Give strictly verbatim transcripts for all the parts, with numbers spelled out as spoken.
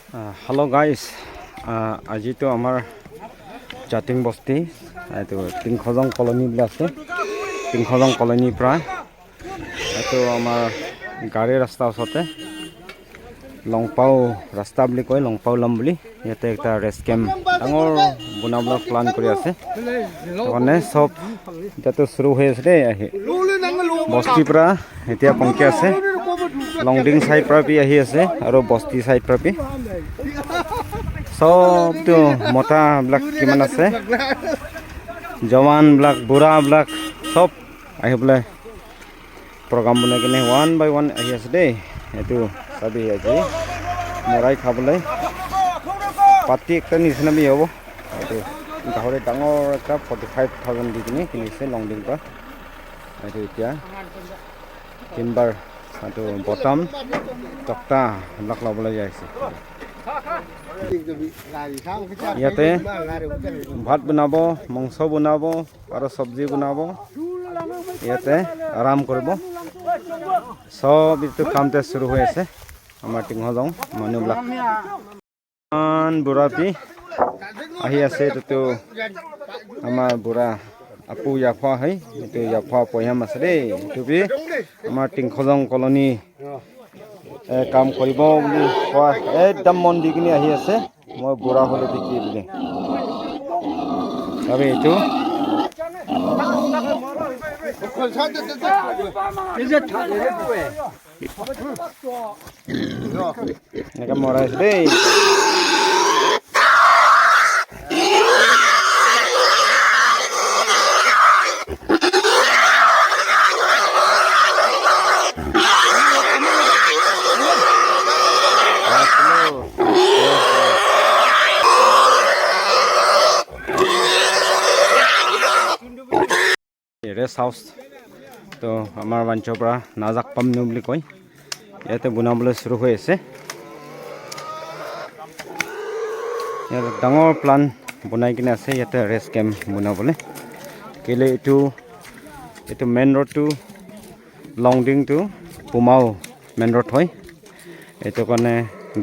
আহ, hello guys, আহ, আজিতো আমাৰ জাতিং বস্তি, এইটো টিংখজং কলনী বুলি আছে, টিংখজং কলনীৰ পৰা এইটো আমাৰ গাড়ী ৰাস্তা ওচৰতে লংপাও ৰাস্তা বুলি কয়, লংপাও লম বুলি ইয়াতে এটা ৰেষ্ট কেম্প ডাঙৰ বনাবলৈ প্লান কৰি আছে। তাৰমানে চব এতিয়াতো শুৰু হৈ আছে দেই, আহি বস্তিৰ পৰা এতিয়া পংকি আছে, লংডিং চাইড পৰা বি আহি আছে আৰু বস্তি চাইড পৰা বি। চবতো মতাবিলাক কিমান আছে, জৱানবিলাক, বুঢ়াবিলাক চব আহি পেলাই প্ৰগ্ৰাম বনাই কিনে ওৱান বাই ওৱান আহি আছে দেই। এইটো চাবি আজি মৰাই খাবলৈ পাতি একটা নিচিনা বি হ'ব। এইটো গাহৰি ডাঙৰ এটা ফৰ্টি ফাইভ থাউজেণ্ড দি কিনে কিনিছে লংডিং পৰা। এইটো এতিয়া টিম্বাৰ, এইটো বটাম, তক্তা এইবিলাক ল'বলৈ যাই আছে। ইয়াতে ভাত বনাব, মাংস বনাব আৰু চব্জি বনাব। ইয়াতে আৰাম কৰিব। চব এইটো কামতে শুৰু হৈ আছে আমাৰ টিংখজং মানুহবিলাক। ইমান বুঢ়া পি আহি আছে, এইটোতো আমাৰ বুঢ়া আপু য়াফা হয়, এইটো য়াফা পৈহাম আছে দেই। এইটো বি আমাৰ টিংখজং কলনী এ, কাম কৰিব বুলি কোৱা একদম মন দি কিনি আহি আছে। মই বুঢ়া হ'লে কি বুলি। আমি এইটো এনেকে মৰাই আছে দেই। Rest house. তো আমাৰ বাঞ্চৰ পৰা নাজাক পামনু বুলি কয়। ইয়াতে বনাবলৈ শুৰু হৈ আছে। ইয়াত ডাঙৰ প্লান বনাই কিনে আছে ইয়াতে ৰেষ্ট কেম্প বনাবলৈ। কেলে এইটো, এইটো মেইন ৰোডটো, লংডিংটো পুমাও মেইন ৰোড হয়। এইটো কাৰণে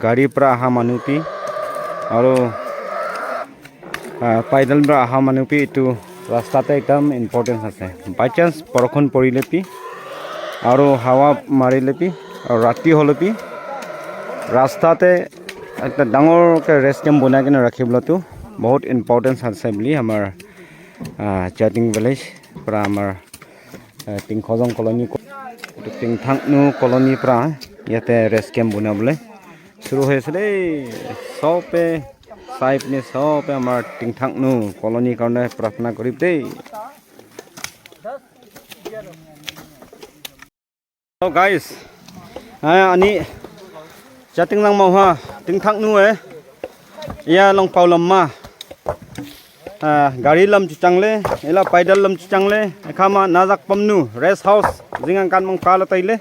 গাড়ীৰ পৰা অহা মানুহ পি আৰু আহ, পাইদল পৰা অহা মানুহ পি এইটো ৰাস্তাতে একদম ইম্পৰ্টেঞ্চ আছে। বাই চান্স বৰষুণ পৰিলে পি আৰু হাৱা মাৰিলে পি আৰু ৰাতি হ'লে পি ৰাস্তাতে এটা ডাঙৰকৈ ৰেষ্ট কেম্প বনাই কিনে ৰাখিবলৈতো বহুত ইম্পৰ্টেঞ্চ আছে বুলি আমাৰ, আহ, জাতিং ভিলেজ পৰা আমাৰ, আহ, টিংখজং কলনী ক-, এইটো টিংথাংনু কলনীৰ পৰা ইয়াতে ৰেষ্ট কেম্প বনাবলৈ শুৰু হৈ আছে দেই। চবে চাই পিনে চবে আমাৰ টিংথাংনু কলনীৰ কাৰণে প্ৰাৰ্থনা কৰিম দেই। Hello guys, ah, ani jating lang mau ha, tingthak nu eh, iya long pau lam ma, ah, gari lam chuchang le, ila paidal lam chuchang le, ekha ma najak pam nu, rest house, jingang kan mang pala tai le,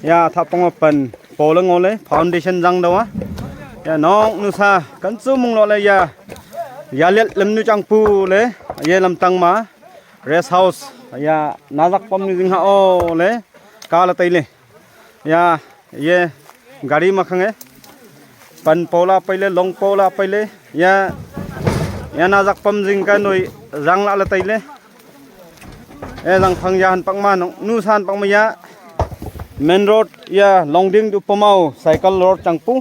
ya thapong pan, pau lang ole, foundation jang dawa, ya nong nu sa, kan su mung lo le ya, ya liat lam nu chang pu le, ye lam tang ma, rest house, ya, najak pam ni jing ha o le, ka la tai le. Ya, ye, gari ma khang e. Pan pola pai le, long pola pai le. Ya, ya najak pam jing ka noi, jang la la tai le. E, jang phang ya han pak ma, nong, nu san pak ma ya. Main road, ya, long ding du pamau, cycle road chang pu.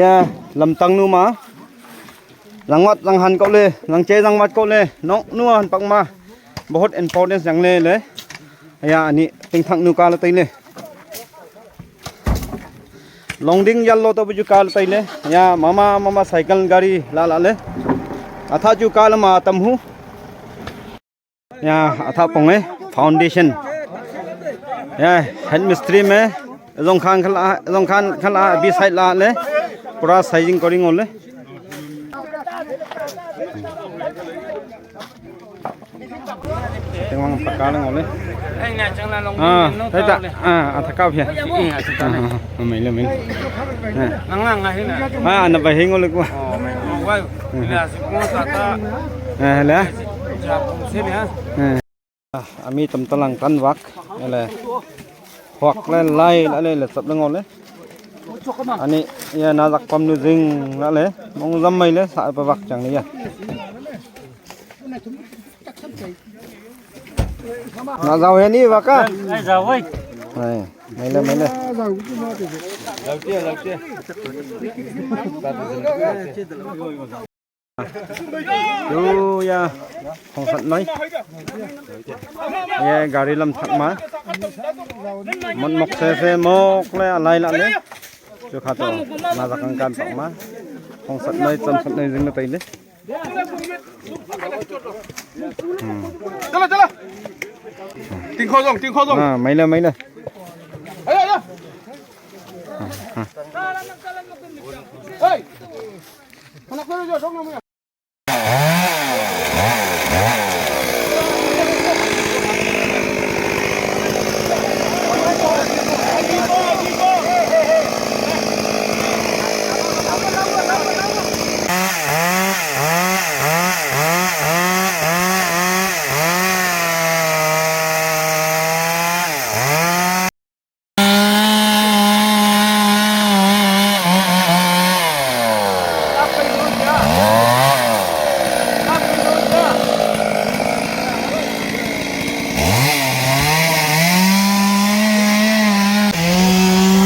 Ya, lam tang nu ma. Jang wat jang han kau le, jang che jang wat kau le, nong nu han pak ma. Bahut importance jang le le. Ya, ani tingthak nu ka la tai le. Long ding yal lo to bu ju ka la tai le. Ya, mama, mama cycle gari la la le. Atha ju ka la ma tam hu. Ya, atha pong eh, foundation. Ya, head mistri me, jong khan khala, jong khan khala, bi side la le, pura sizing kori ngole. Tengwang pakal ngole. Ah, teta, ah, atha kap ya. Ah, ah, ah, mai le, mai le. Ah. Ah, ana bahing ngole ko. Ah, hele. Ah, ami tam talang tan wak, ele. Wak le lai, la le, le sap le ngole. Ani, ya, Najak pam nu jing la le, mong jam mai le, sa pa bak chang le ya. Na jao ya ni bak a? Ai, jao ai. Ai, mai le, mai le. Yo ya, khongsat noi. Ye gari lam thak ma. Mon mok se se mok le alai la le. Chu kha to, Najak angkan pak ma. Khongsat noi, chamsat noi jing na tai le. Hmm. Chala, chala. Tingkho jong, tingkho jong. Ah, mai le, mai le. Ayo, ayo. Hey.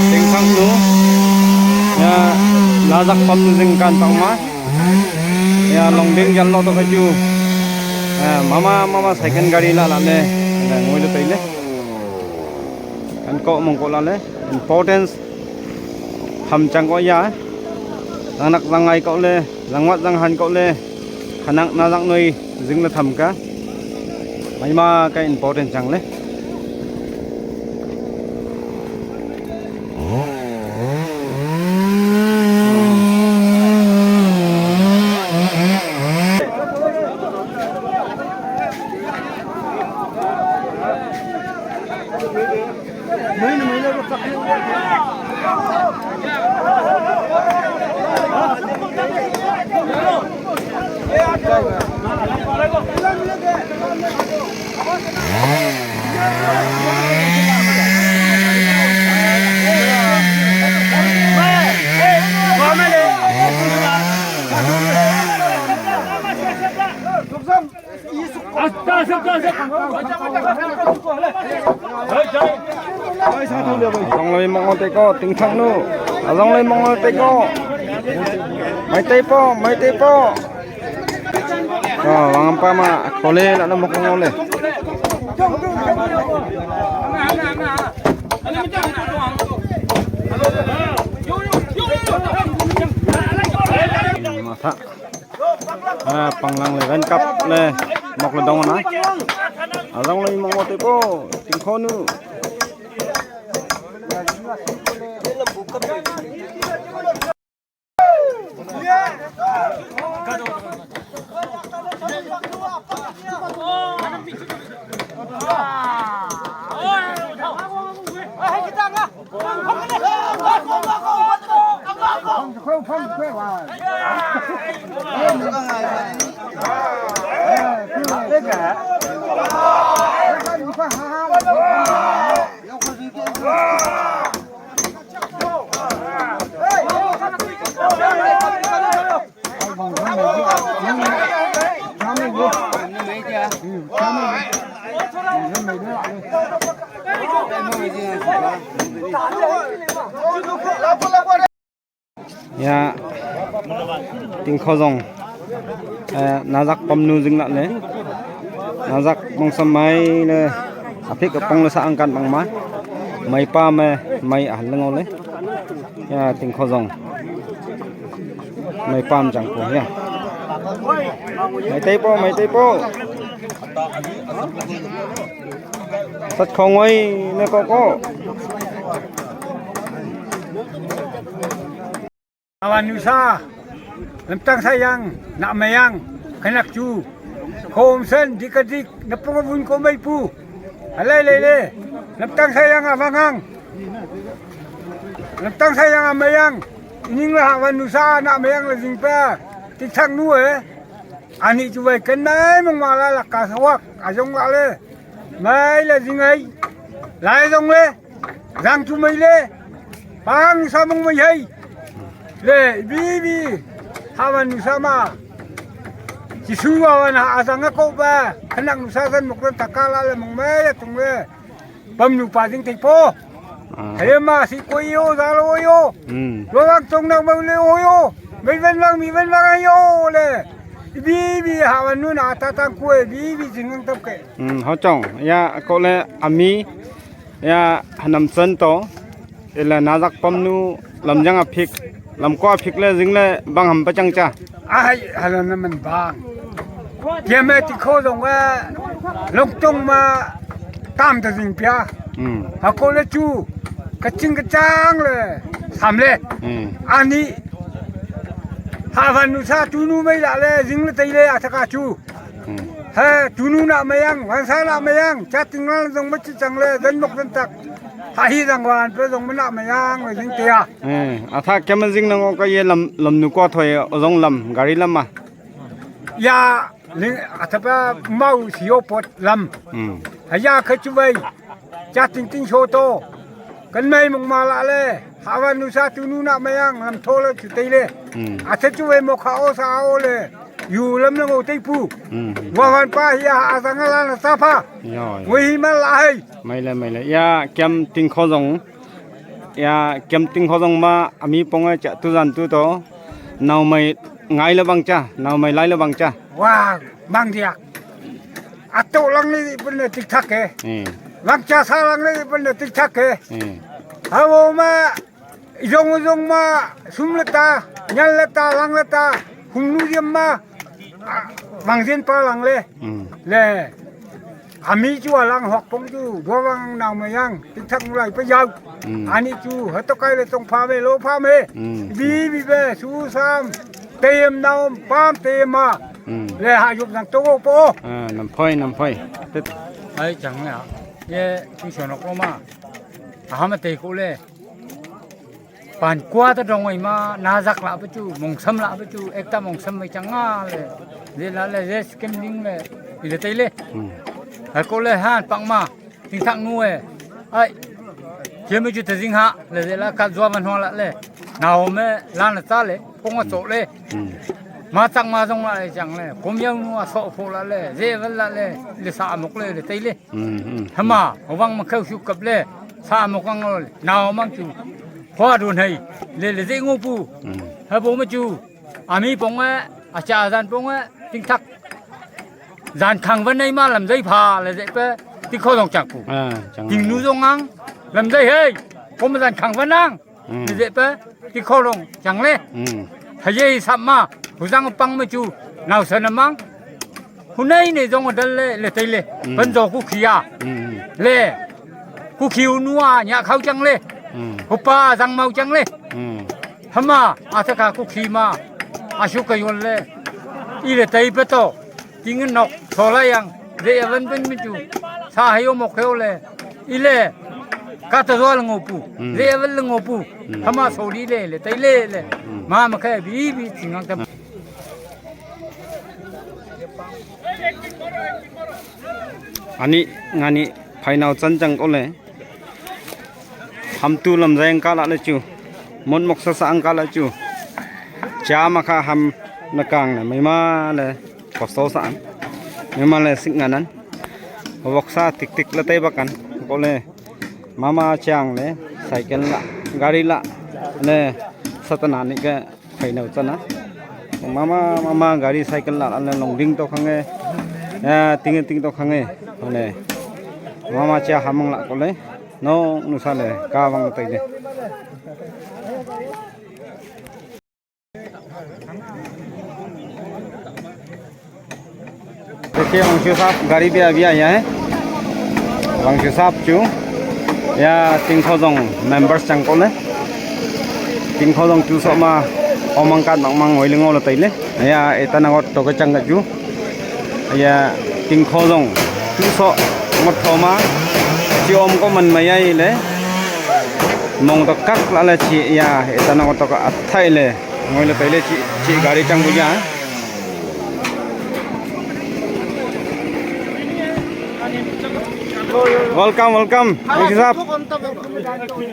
Tingthang nu, ya, Najak pam nu jing kan tang ma. Ya, Longding jal lo to kaju. Ya, mama, mama second gari la la ne. Ya, ngoi le tai le. Kan ko mong ko la le. Importance. Ham chang ko ya. Jang nak jang ngai ko le. Jang wat jang han ko le. Khanak Najak noi jing le tham ka. Mai ma ka important chang le. Azong loi mong o te ko, tingthang nu. Azong loi mong o te ko. Mai tei po, mai tei po. Oh, wang pa ma, kole la na mok ngole. Matha. Ah, panglang le, wen kap le, mok le dong na. Azong le mong o te po, tingkho nu. Ya, tingkho jong. Eh, Najak pam nu jing la le. Najak mong sam mai le. Apik apong le sa angkan bang ma. Mai pa me, mai ah leng o le. Ya, tingkho jong. Mai pam jang ko ya. Mai tei po, mai tei po. Sat khong oi ne ko ko. Awan nusa, lemtang sayang, nak mayang, kanak cu. Khom sen, dik adik, napung abun ko mai pu. Alai lele, lemtang sayang awangang. Lemtang sayang amayang. Ining la awan nusa, nak mayang la jingpa. Tik thang nu eh. Ani cu wai kenai mong mala la ka sawak. Ajong la le. Mai la jingai. Lai jong le. Jang chu mai le. Pang sa mong mai hei. Le, bibi. Hawan nusa ma. Jisu hawan ha azang ako ba. Khenak nusa zan mok zan takala le mong mai ya tung le. Bam nu pa ding tei po. Ah. Hei ma si ko yo, za lo yo. Hmm. Lo lang tong nak mau le o yo. Mai wen lang, mi wen lang yo le. Bibi hawan nu na ta tang kue, bibi jing ngang tap ke. Hmm, ho chong. Ya, ko le ami. Ya, hanam sen to. Ila nazak pam nu lamjang aphik, lamko aphik le jing le bang ham pachang cha. Ai, hala na man bang. Dia me ti kho dong wa, long tong ma, tam ta jing pia. Hmm. Hako le chu, kaching kachang le, sam le. Hmm. Ani, hawan nusa tunu mai la le, jing le tei le, ataka chu. Hmm. He, tunu na mayang, wansa na mayang, cha tinglang jong machi chang le, dan mok dan tak. Ha hi jang wan pe jong mana mayang, le jing tia. Hmm. Atha kya man jing nang o ka ye lam, lam nu ko thoi, o jong lam, gari lam ma. Ya, ling, atha pa mau si yo pot lam. Hmm. Ha ya kha chu bai. Cha ting ting so to. Kan mai mong ma la le. Hawan nusa tunu na mayang lam tho le chu tei le. Hmm. Athe chu wei mok ha o sa o le. Yu lam le ngo tei pu. Hmm. Wa wan pa hi a azang la na sa pha. Yo, yo. Wei hi ma la hai. Mai le, mai le. Ya, kiam ting kho jong. Ya, kiam ting kho jong ma, ami pong e cha tu jan tu to. Nau mai ngai le bang cha, nau mai lai le bang cha. Wa, bang dia. Ato lang le pun le tik tak ke. Hmm. Lang cha sa lang le pun le tik tak ke. Hmm. Hawo ma, jong jong ma, sum le ta, nyal le ta, lang le ta, hum nu yem ma, ah, mang jin pa lang le. Hmm. Le, ami chu a lang hok pong chu, dua wang nau ma yang, tik tak nu lai pa yau. Hmm. Ani chu, ha to kai le tong pha me, lo pha me. Hmm. Bi, bi be, su sam, tem nau, pam tem ma. Hmm. Le ha yup nang to po. Ah, nam phoi, nam phoi. Tet. Ai, chang le ha. Ye, ti shon ko ma. Ha ma te ko le. Pan kwa ta dong wai ma, na zak la pa chu, mong sam la pa chu, ek ta mong sam mai chang nga le. Ze la le, ze skem ding le, ile tei le. Hmm. Ha ko le han pak ma, ting thak nu e. Ai, je me chu ta zing ha, le ze la ka zua man hwa la le. Na ho me, la na ta le, pong a cho le. Hmm. Ma chak ma zong la le chang le, kom yau nu a so pho la le, ze vel la le, le sa mok le, le tei le. Hmm, hmm. Hama, wang ma khau shu kap le, sa mo kang lo, nau mang chu. Khwa dun hai, le le ze ngo pu. Hmm. Ha bo ma chu. Ami pong e, a cha zan pong e, ting thak. Zan khang wan nai ma lam zai pha, le ze pe, ting kho dong chak pu. Ah, chang. Ting nu dong ang, lam zai hei, kom zan khang wan ang. Hmm. Ni ze pe, ti kho long, chang le. Hmm. Ha ye sap ma, hu zang pang ma chu, nau sa na mang. Hu nei ne zong dal le, le tei le. Hmm. Ban zo ku khia. Hmm. Le, ku khiu nua, nya khau chang le. Hmm. Hu pa zang mau chang le. Hmm. Hama, a ta ka ku khi ma, a shu ka yon le. I le tei pe to. Ting nok, so la yang, ze awan ben mi chu. Sa hayo mok hayo le. Ile, ka ta zo le ngo pu. Hmm. Ze awan le ngo pu. Hmm. Hama so li le, le, tai le, le. Hmm. Ma ma khe bi, bi, ting ang tam. Ani, ngani, phainau chan chang ko le. Ham tu lam zai ang ka la le chu. Mon mok sa sa ang ka la chu. Cha ma kha ham na kang na mai ma le. Kosto sa an. Mai ma le sik nganan. Wok sa tik tik la tai bakan. Ko le. Mama chang le. Cycle la. Gari la. Le. Satana ni ke. Phainau chana. Mama, mama, gari cycle la, la, long ding to khange. Ya, ting, ting to khange. Hone. Mama cha hamang la ko le. No, nusa le, ka wang tai le. देखिए, वंशु साहब गाड़ी भी अभी आया है। वंशु साहब चू, या तीन सौ जोंग members चंग को ले। तीन सौ जोंग चू सो मा, ओमंग काट मंग मंग वही लिंगो लताई ले। या एता नगोट टोके चंग चू। या तीन सौ जोंग चू सो मोट थोमा, ची ओम को मन मया ही ले। मोंग तो कक ला ले ची, या एता नगोट टोके अथाई ले। Ngoi le peile chi, chi gari chang buja. Welcome, welcome. वंशी साहब,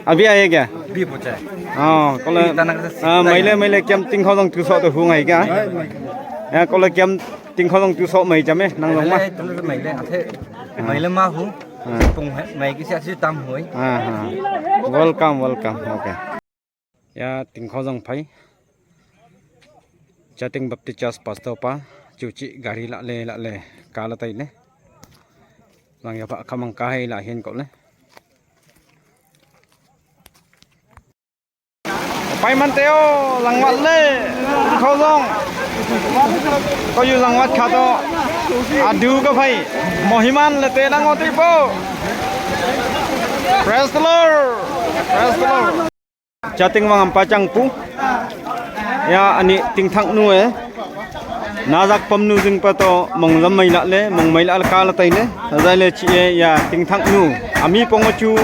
अभी आए क्या? Pi pu che. Ah, kole. Pi tanak se ah, mai le, mai le kiam Tingkhojong tu so tu hu ngai ka. Ya, kole kiam Tingkhojong tu so mai jam e, nang long ma. Mai le, tu mai le, athe. Mai le ma hu. Ah. Pung he, mai ki sia si tam hui. Ah, ah. Welcome, welcome. Okay. Ya, Tingkhojong phai. Jating Baptist Church Pastor pa, chuchi gari la le, la le, ka la tai le. Lang ya pa kamang ka hai la hien ko le. Pai man teo, langwat le, Tingkhojong. Ko yu langwat kha to, adu ka phai, mohiman le te lang oti po. Praise the Lord, praise the Lord. Jating wang ampa chang pu. Ya, ani Tingthak nu e. Najak pam nu jing pa to, mong lam mai la le, mong mai la ka la tai le. Zai le chi e, ya, Tingthak nu. Ami pong chu,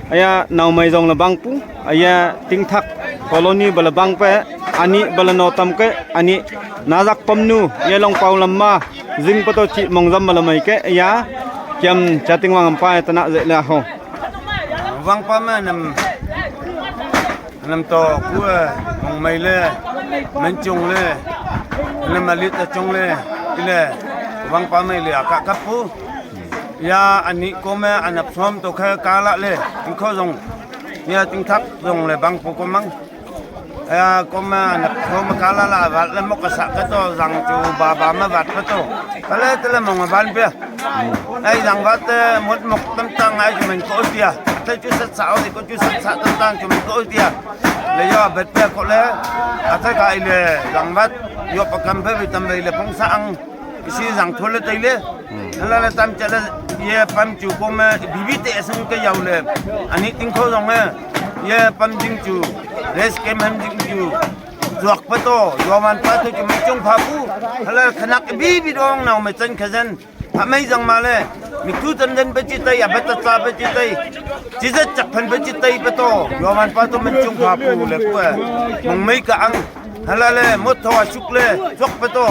ya, nau mai jong la bang pu. Ya, Tingthak colony ba la bang pe, ani ba la no tam ke, ani Najak pam nu, ya long pau lam ma, jing pa to chi mong jam ba la mai ke, ya, kiam Jating wang ampa e tana je le ho. Wang pa ma nam, nam to ku, mong mai le, men chung le, nam alit ta chung le, ile, wang pa mai le, aka kapu. Ya, ani ko me, anap som to khe ka la le, Tingkhojong. Ya, Tingthak jong le bang pu ko mang. Ya, ko me, anap som ka la la, wat le mok ka sa ka to, jang chu ba ba ma wat pa to. Ka le te le mong ban pe. Ai jang wat te, mot mok tam tang ai chu men ko tia. Te chu sat sa o ko chu sat sa tam tang chu men ko tia. Le yo bet pe ko le. Ata ka ile jang wat, yo pa kam pe bi tam be le phong sa ang. Isi jang thole tai le. Hmm. Hala le tam chala ye pam chu ko me bibi te sang ke yau le. Ani Tingkhojong e. Ye pam jing chu. Res kem ham jing chu. Zuak pa to, yo man pa to chu mi chung pha pu. Hala khanak bibi dong nau me chen khazen. Ha mai jang ma le. Mi tu tam den pe chi tai, ya ba ta cha pe chi tai. Chi zat chak phan pe chi tai pa to. Yo man pa to mi chung pha pu le pu. Mong mai ka ang. Hala le, mot tho a suk le. Zuak pa to.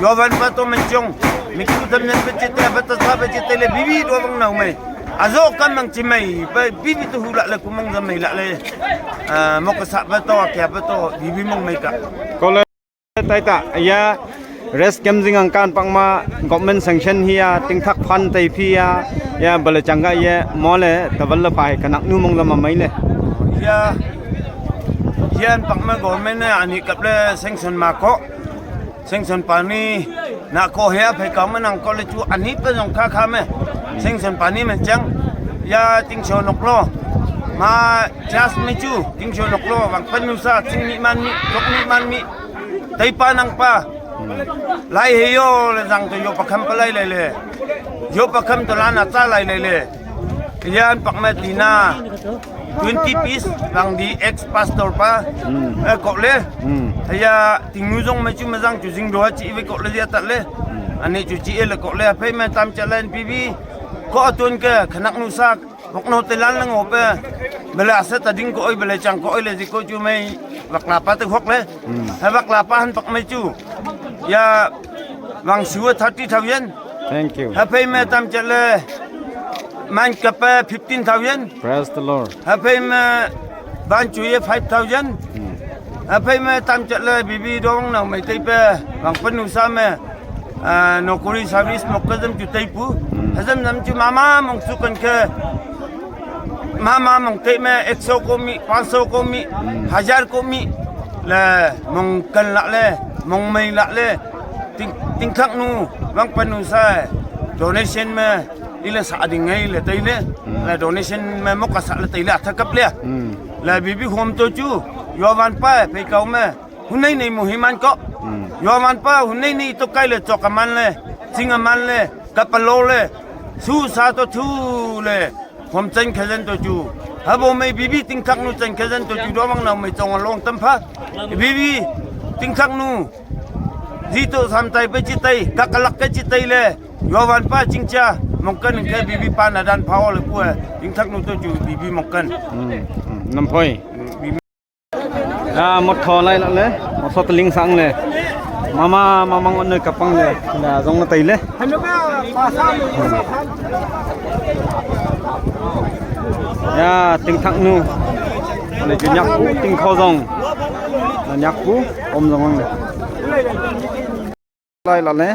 Yo van pa to men chong. Mi ku tam nen pe chete, ba ta sa pe chete le bibi do bang nau mai. Azo kan mang chi mai, ba bibi to hu la le ku mang za mai la le. Ah, mok ka sa pa to, kya pa to, bibi mang mai ka. Ko le tai ta, ya, res kem jing ang kan pak ma, government sanction hi ya, Tingthak fund tai phi ya, ya, ba le chang ga ye, mo le, ta ba le pai, ka nak nu mang za ma mai le. Ya, yan pak ma government ne, ani kap le sanction ma ko. Sengson pani, na ko hea phei kau ma nang ko le chu ani pe jong kha kha me. Sengson pani men chang. Ya ting sho nok lo. Ma chas me chu, ting sho nok lo, wang pen nu sa, ting mi man mi, tok mi man mi. Tai pa nang pa. Lai he yo le jang to yo pa kham pa lai le le. Yo pa kham to la na cha lai le le. Yan pak me tina. Twenty piece, bang di ex pastor pa. Hmm. Eh, kok le. Hmm. Haya, ting nu jong me chu me jang chu jing do ha chi iwe kok le dia tat le. Hmm. Ani chu chi e le kok le, phei me tam cha len P B. Ko atun ke, khanak nu sa, bok no te lan le ngo pe. Bela asa ta ding ko oi, bela chang ko oi le di ko chu me, bak la pa te hok le. Hmm. Hai bak la pa han pak me chu. Ya, bang siwa thirty thousand. Thank you. Haphei me tam chat le man kape fifteen thousand. Praise the Lord. Haphei me ban chuye five thousand. Hmm. Haphei me tam chat le bibi dong nau mai tei pe bang penu sa me, ah, nokuri service mok ka jam chu tei pu. Hmm. Hazam jam chu mama mong su kan ke. Mama mong tei me ek so ko mi, panch so ko mi, hmm, hajar ko mi. Le mong kan la le, mong mai la le. Ting, ting khak nu, wang panu sa, donation me, ile sa ding ngai le tai le, hmm, le donation me mok ka sa le tai le atha kap le. Hmm. Le bibi hom to chu, yo van pa, pe kau me, hun nei nei mo himan ko. Hmm. Yo van pa, hun nei nei to kai le chok aman le, sing aman le, kapalo le, su sa to thu le. Hom chen khazen to chu. Habo mai bibi ting khak nu chen khazen to chu do mang nau mai chong long tam pha. Bibi ting khak nu. Ji to sam tai pe chi tai, ka kalak ke chi tai le. Yo van pa ching cha, mong kan ke bibi pa na dan pha o le pu. Ting khak nu to chu bibi mong kan. Hmm, hmm. Nam phoi. Hmm, bibi. Ah, mot tho lai la le, mot tho tling sang le. Mama, mama ngon ne kapang le, la jong na tai le. Ya, ting thak nu. Leki nyakpu, tingkho jong. Na nyakpu, om jong ang le. Lai la le.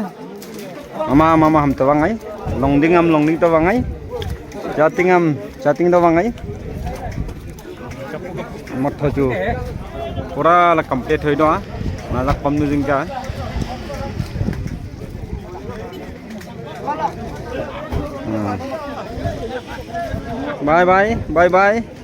Mama, mama ham tawang ai. Longding am, longding tawang ai. Jating am, jating tawang ai. Mot tho chu. Pura la complete hoi do a. Na lak pam nu jing ja. Hmm. Bye bye, bye bye.